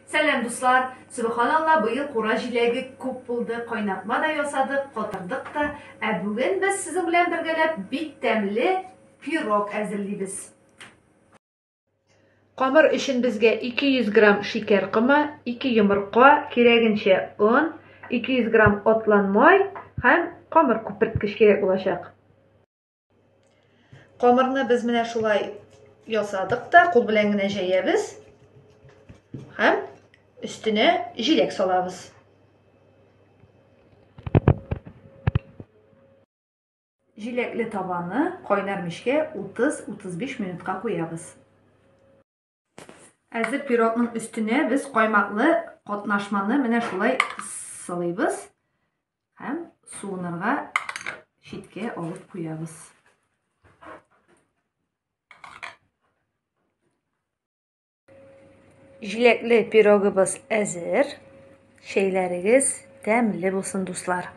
Сәлам, дуслар! Сөбханалла, быел кура җиләге күп булды. Кайнатма да ясадык, катырдык та. Ә бүген без сезнең белән бергәләп бик тәмле пирог әзерлибез. Камыр өчен безгә 200 грамм шикәр комы, 2 йомырка, кирәгенчә он, 200 грамм атланмай һәм камыр күперткеч кирәк булачак. Камырны без менә шулай ясадык та, кул белән генә җәябез һәм өстенә җиләк салабыз. Җиләкле табаны кайнар мичкә 30-35 минутка куябыз. Әзер пирогның өстенә без каймаклы катнашманы менә шулай сылыйбыз һәм суынырга читкә алып куябыз. Җиләкле пирогыбыз әзер. Чәйләрегез тәмле булсын, дуслар.